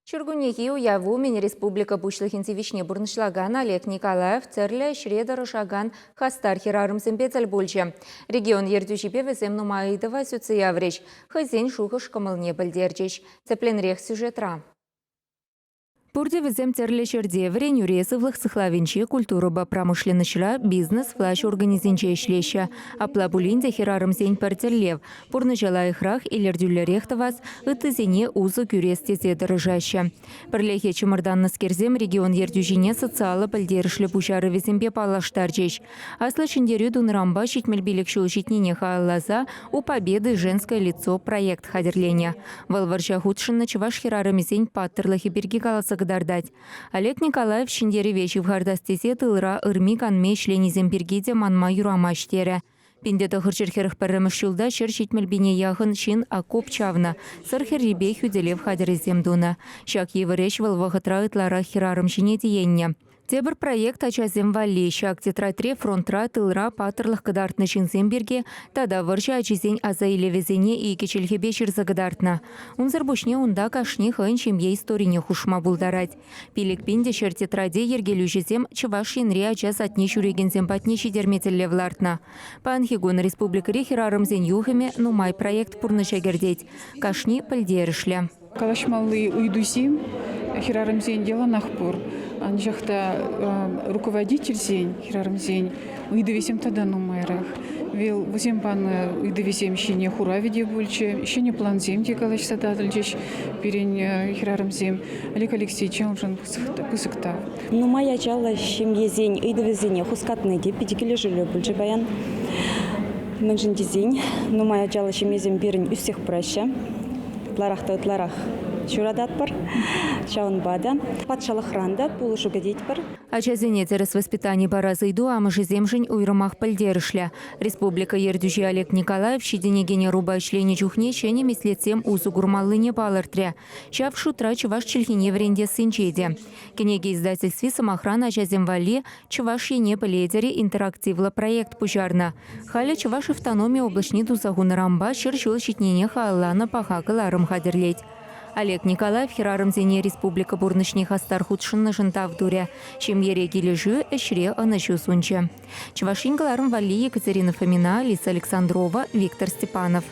Ҫуркуннехи уяв умӗн республика Пуҫлӑхӗн тивӗҫне пурнӑҫлакан Олег Николаев тӗрлӗ ӗҫре тӑрӑшакан хастар хӗрарӑмсемпе тӗл пулчӗ. Регион ертӳҫипе вӗсем нумай ыйтӑва сӳтсе яврӗҫ, хӑйсен шухӑш-кӑмӑлне пӗлтерчӗҫ. Тӗплӗнрех сюжетра. Пурте вӗсем тӗрлӗ ҫӗрте, вӗренӳре, сывлӑх сыхлавӗнче, культурӑпа промышленноҫра, бизнес, влаҫ органӗсенче ӗҫлеҫҫӗ. Апла пулин те хӗрарӑмсен пӗр тӗллев пурнӑҫа лайӑхрах, илӗртӳллӗрех тӑвас, ыттисене усӑ кӳрес тесе тӑрӑшаҫҫӗ. Пӗрлехи чӑмӑртаннӑскерсем регион ертӳҫине социаллӑ пӗлтерӗшлӗ пуҫарӑвӗсемпе паллаштарчӗҫ. Аслӑ Ҫӗнтерӳ тунӑранпа 75 ҫул ҫитнине халалласа «У Победы женское лицо» проект хатӗрленӗ. Вӑл вӑрҫа хутшӑннӑ чӑваш хӗрарӑмӗсен паттӑрлӑхӗ пирки каласа кӑтартать. Олег Николаев ҫӗнтерӗве ҫывхартас тесе тылра ырми-канми ӗҫленисем пирки те манма юрамасть терӗ. 1941 ҫулта 170 пине яхӑн ҫын окоп чавнӑ, Сӑр хӗррипе хӳтӗлев хатӗрӗсем тунӑ. Ҫак йывӑр ӗҫ вӑл вӑхӑтра ытларах хӗрарӑм ҫине тиеннӗ. Тепӗр проект ачасем валли. Ҫак тетрадьре фронтра, тылра паттӑрлӑх кӑтартнӑ ҫынсем пирки тата вӑрҫӑ ачисен асаилӗвӗсене икӗ чӗлхепе ҫырса кӑтартнӑ. Унсӑр пуҫне унта кашни хӑйӗн ҫемье историне хушма пултарать. 5000 те ҫӗр тетраде йӗркелӳҫӗсем Чӑваш Енри ача садне ҫӳрекенсем патне ҫитерме тӗллев лартнӑ. Паянхи кун республикӑри хӗрарӑмсен юхӑмӗ нумай проект пурнӑҫа кӗртет. Кашни пӗлтерӗшлӗ. Калаҫмалли ыйтусем хӗрарӑмсен яланах пур. Анчах та руководительсен, хӗрарӑмсен ыйтӑвӗсем тата нумайрах. Вӑл вӗсем панӑ ыйтӑвӗсем ҫине хуравӗ те пулчӗ, ҫӗнӗ плансем те калаҫса татӑлчӗҫ пирӗн хӗрарӑмсем. Олег Алексеевич уншӑн пысӑк тав. Нумай ачаллӑ ҫемьесен ыйтӑвӗсене хускатни те питӗ килӗшӳллӗ пулчӗ паян. Мӗншӗн тесен нумай ачаллӑ ҫемьесем пирӗн ӳссех пыраҫҫӗ. Ытларах та ытларах ҫурататпӑр. Ҫавӑнпа та патшалӑхран та пулӑшу кӗтетпӗр. Ачасене тӗрӗс воспитани парас ыйту амӑшӗсемшӗн уйрӑмах пӗлтерӗшлӗ. Республика ертӳҫи Олег Николаев ҫитӗнекен ӑрупа ӗҫленӗ чухне ҫӗнӗ меслетсем усӑ курмаллине палӑртрӗ. Ҫав шутра чӑваш чӗлхине вӗрентессинче те. Кӗнеке издательстви, сӑмахран, ачасем валли «Чӑваш Ене пӗлетӗр-и» интерактивлӑ проект пуҫарнӑ. Халӗ Чӑваш автономи облаҫне туса хунӑранпа 100 ҫул ҫитнине халалланӑ паха кӑларӑм хатӗрлет. Олег Николаев хӗрарӑмсене республика пурнӑҫне хастар хутшӑннӑшӑн тав турӗ, ҫемьере килӗшӳ, ӗҫре ӑнӑҫу сунчӗ. Чӑваш Ен кӑларӑм валли Екатерина Фомина, Алиса Александрова, Виктор Степанов.